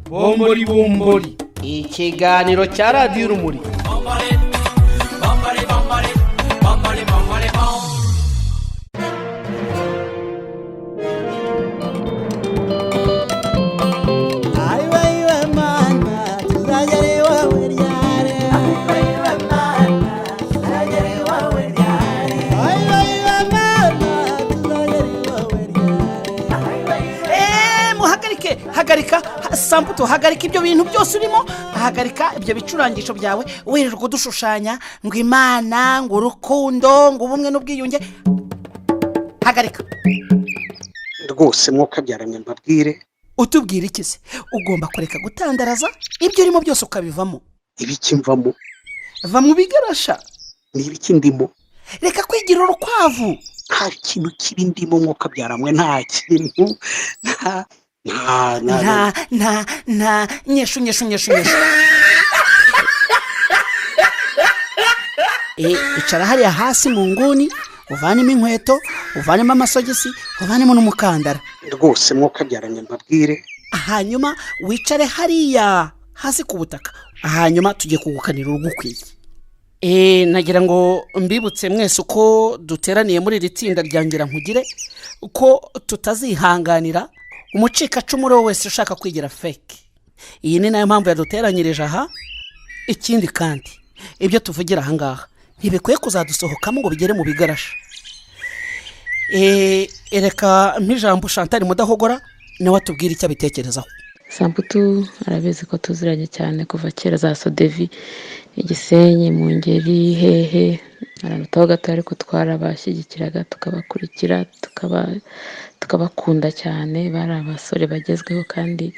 Bombori bombori, ikiganiro cya Radiyo Urumuri. Muhagarike, hagarika Samputu, hagarika ibyo bintu byose urimo, hagarika ibyo bicurangisho byawe wirirwa udushushanya ngo Imana, ngo urukundo, ngo ubumwe n'ubwiyunge. Hagarika. Rwose mwuka byaramye, mbabwire. Utubwira iki se? Ugomba kureka gutandaraza ibyo urimo byose ukabivamo. Ibiki mvamo? Va mu bigarasha. Ni ibiki ndimo? Reka kwigira urukwavu. Nta kintu kibi ndimo, mwuka byaramwe, nta kintu, nta nta nta nta nta nyeshu nyeshu nyeshu nyeshu. Icara hariya hasi mu nguni, uvanemo inkweto, uvanemo amasogisi, uvanemo n'umukandara. Rwose mwuka byaramye, mbabwire. Hanyuma wicare hariya hasi ku butaka, hanyuma tujye kugukanira urugukwiye. Nagira ngo mbibutse mwese uko duteraniye muri iri tsinda rya Ngira Nkugire ko tutazihanganira umucikacumu uwo wese ushaka kwigira fake. Iyi ni nayo mpamvu yaduteranyirije aha. Ikindi kandi, ibyo tuvugira aha ngaha ntibikwiye kuzadusohokamo ngo bigere mu bigarasha. Reka mp'ijambo Chantal Mudahogora, nawe atubwire icyo abitekerezaho. Samputu arabizi ko tuziranye cyane kuva kera, za Sodevi, Igisenyi, mu ngeri hehe, ararutaho gato, ariko twarabashyigikiraga, tukabakurikira, tukabakunda cyane. Bari abasore bagezweho kandi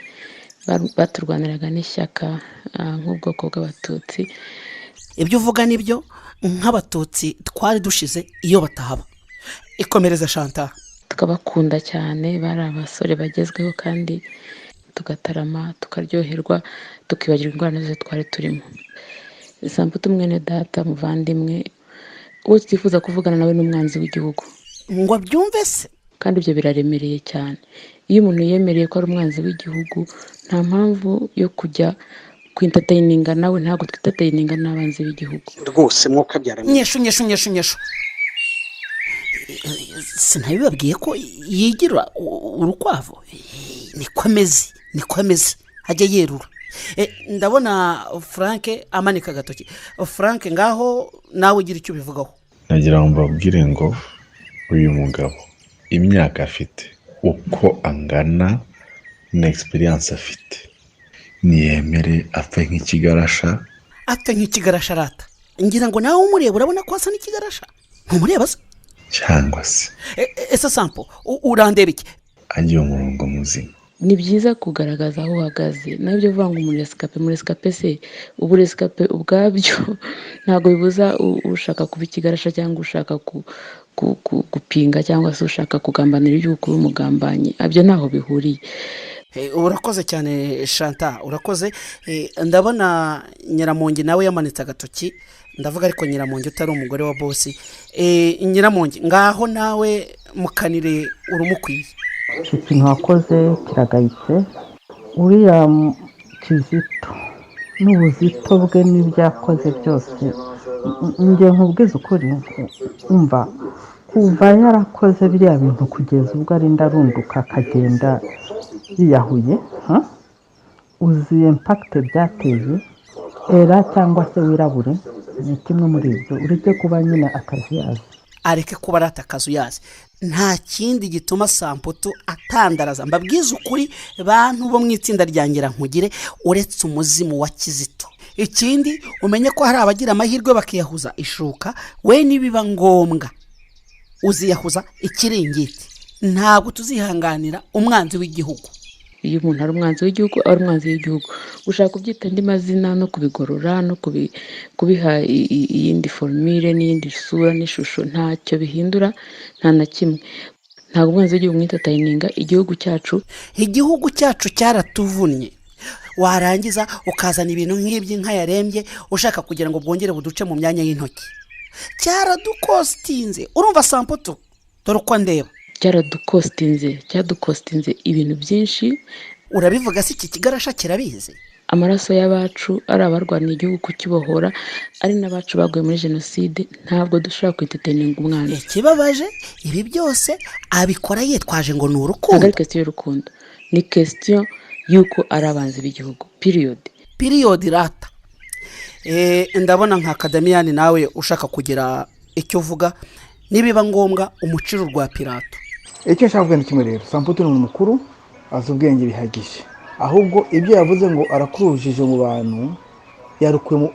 baturwaniraga n'ishyaka, nk'ubwoko bw'Abatutsi. Ibyo uvuga nibyo, nk'Abatutsi twari dushize iyo batahaba. Ikomereza Chantal. Tukabakunda cyane, bari abasore bagezweho kandi tugatarama, tukaryoherwa, tukibagirwa ingorane zose twari turimo. Samputu mwene data muvandimwe, uwo tutifuza kuvugana nawe ni umwanzi w'igihugu. Ngo abyumve se? Kandi ibyo biraremereye cyane. Iyo umuntu yemereye ko ari umwanzi w'igihugu, nta mpamvu yo kujya kwintertaininga nawe. Ntabwo twintertaininga n'abanzi b'igihugu. Rwose mwuka byaramye. Nyeshu nyeshu nyeshu nyeshu. Sinabibabwiye ko yigira urukwavu? Niko ameze, niko ameze, ajya yerura. Ndabona Frank amanika agatoki. Frank, ngaho nawe ugira icyo ubivugaho. Nagira ngo mbabwire ngo uyu mugabo imyaka afite, uko angana na experience afite, niyemere apfe nk'ikigarasha. Apfe nk'ikigarasha arata. Ngira ngo nawe umureba urabona ko asa n'ikigarasha. Ntumureba se? Cyangwa se Ese Sampo, urandeba iki? Agiye umurongo muzima. Ni byiza kugaragaza aho uhagaze. Nabyo uvuga ngo umuresikape, umuresikape se, uburesikape ubwabyo ntabwo bibuza ushaka kuba ikigarasha cyangwa ushaka gupinga cyangwa se ushaka kugambanira igihugu kuba umugambanyi. Ibyo ntaho bihuriye. Urakoze cyane Chantal, urakoze. Ndabona Nyiramongi nawe yamanitse agatoki. Ndavuga ariko Nyiramongi utari umugore wa bosi. Nyiramongi, ngaho nawe mukanire urumukwiye. Icyo kintu wakoze kiragayitse. Uriya Kizito n'ubuzito bwe n'ibyo yakoze byose, njye nkubwize ukuri, umva kuva yarakoze biriya bintu kugeza ubwo arinda arunduka akagenda yiyahuye, ha? Uzi impact byateye, era cyangwa se wirabure, ni kimwe muri ibyo, ureke kuba nyine akazuyazi. Areke kuba arata akazuyazi. Nta kindi gituma Samputu atandaraza, mbabwize ukuri bantu bo mu itsinda rya Ngira Nkugire, uretse umuzimu wa Kizito. Ikindi umenye ko hari abagira amahirwe bakiyahuza ishuka, we nibiba ngombwa uziyahuza ikiringiti. Ntabwo tuzihanganira umwanzi w'igihugu. Iyo umuntu ari umwanzi w'igihugu, aba ari umwanzi w'igihugu. Gushaka kubyita andi mazina no kubigorora no kubiha iyindi formule n'iyindi sura n'ishusho, ntacyo bihindura, nta na kimwe. Ntabwo umwanzi w'igihugu mwitatayininga igihugu cyacu. Igihugu cyacu cyaratuvunnye. Warangiza ukazana ibintu nk'iby'inka yarembye ushaka kugira ngo bwongere buduce mu myanya y'intoki. Cyaradukostinze. Urumva Samputu? Dore uko ndeba. Cyaradukostinze, cyadukostinze ibintu byinshi. Urabivuga se iki kigarasha kirabizi? Amaraso y'abacu, ari abarwaniye igihugu kukibohora, ari n'abacu baguye muri jenoside, ntabwo dushobora kwi-entertaininga umwanzi. Ikibabaje, ibi byose abikora yitwaje ngo ni Ntabwo urukundo. Ari question y'urukundo, ni question y'uko ari abanzi b'igihugu, period. Period rata. Ndabona nka Kadamiyani nawe ushaka kugira icyo uvuga, nibiba ngombwa umuciro rwa Pirato. Icyo nshaka kuvuga ni kimwe rero: Samputu ni umuntu mukuru, azi ubwenge bihagije. Ahubwo ibyo yavuze ngo arakura urujijo mu bantu,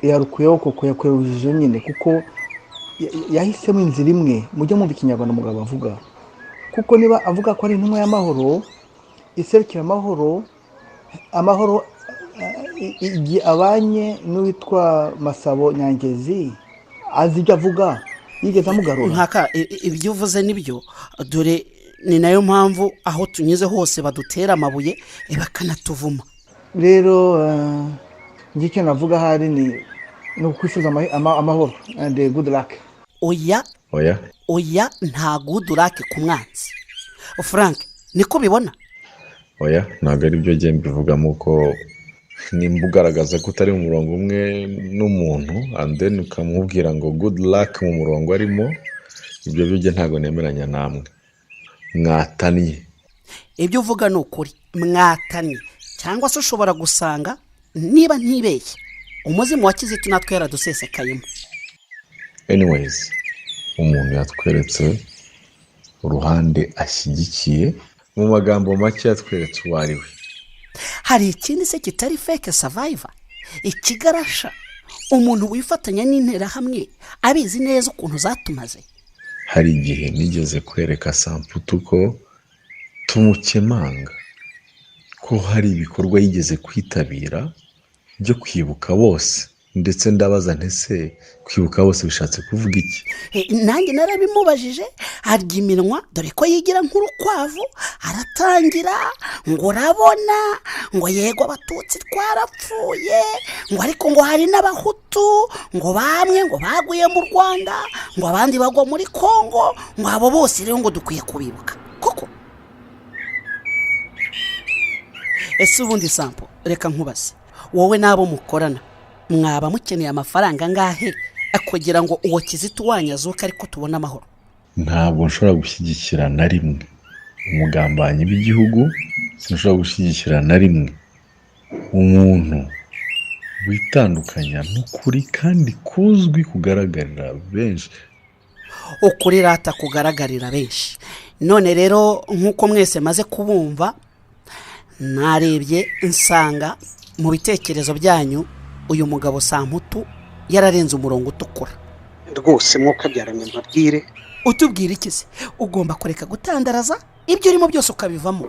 yarukuyeho koko, yakuye urujijo nyine, kuko yahisemo inzira imwe. Mujye mwumva ikinyarwanda umugabo avuga, kuko niba avuga ko ari intumwa y'amahoro iserukira amahoro, amahoro igihe abanye n'uwitwa Masabo Nyangezi, azi ibyo avuga, yigeze amugarura. Nkaka, ibyo uvuze nibyo, dore ni nayo mpamvu aho tunyuze hose badutera amabuye, bakanatuvuma. Rero njye icyo navuga ahari ni ukwifuza amahoro and good luck. Oya. Oya. Oya, nta good luck ku mwanzi. Frank, niko bibona? Oya, ntabwo ari byo njye mbivugamo, ko nimba ugaragaza ko utari mu murongo umwe n'umuntu and then ukamubwira ngo good luck mu murongo arimo, ibyo byo njye ntabwo nemeranya namwe, mwatannye. Ibyo uvuga ni ukuri, mwatannye, cyangwa se ushobora gusanga niba ntibeshye umuzimu wa Kizito natwe yaradusesekayemo. Anyways, umuntu yatweretse uruhande ashyigikiye, mu magambo make yatweretse uwo ari we. Hari ikindi se kitari fake survivor, ikigarasha, umuntu wifatanya n'interahamwe abizi neza ukuntu zatumaze? Hari igihe nigeze kwereka Samputu ko tumukemanga, ko hari ibikorwa yigeze kwitabira byo kwibuka bose, ndetse ndabaza ntese kwibuka bose bishatse kuvuga iki? Nanjye narabimubajije, arya iminwa, dore ko yigira nk'urukwavu. Aratangira ngo urabona ngo yego abatutsi twarapfuye, ngo ariko ngo hari n'abahutu, ngo bamwe ngo baguye mu Rwanda, ngo abandi bagwa muri Kongo, ngo abo bose rero ngo dukwiye kubibuka koko. Ese ubundi Sampo, reka nkubaze, wowe n'abo mukorana mwaba mukeneye amafaranga angahe kugira ngo uwo Kizito wanyu azuke ariko tubone amahoro? Ntabwo nshobora gushyigikira na rimwe umugambanyi w'igihugu, sinshobora gushyigikira na rimwe umuntu witandukanya n'ukuri kandi kuzwi kugaragarira benshi. Ukuri rata kugaragarira benshi. None rero nk'uko mwese maze kubumva, narebye nsanga mu bitekerezo byanyu uyu mugabo Samputu yararenze umurongo utukura. Rwose mwuka byaramye, mbabwire. Utubwira iki se? Ugomba kureka gutandaraza, ibyo urimo byose ukabivamo.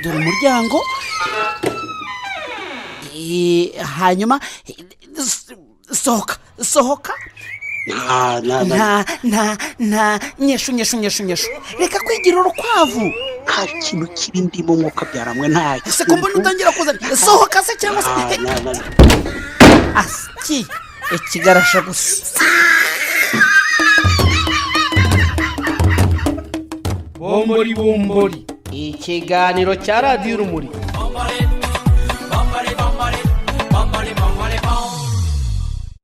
Dore umuryango. Hanyuma sohoka, sohoka. Nta nta Nta nta nta nyeshu nyeshu nyeshu nyeshu, reka kwigira urukwavu. Nta kintu kibi ndimo, mwuka byaramwe, nta Ese ko mbona utangira kuzana, sohoka se cyangwa se Nta, nta, nta. Asiki, ikigarasha gusa. Bombori bombori, ikiganiro cya Radiyo Urumuri.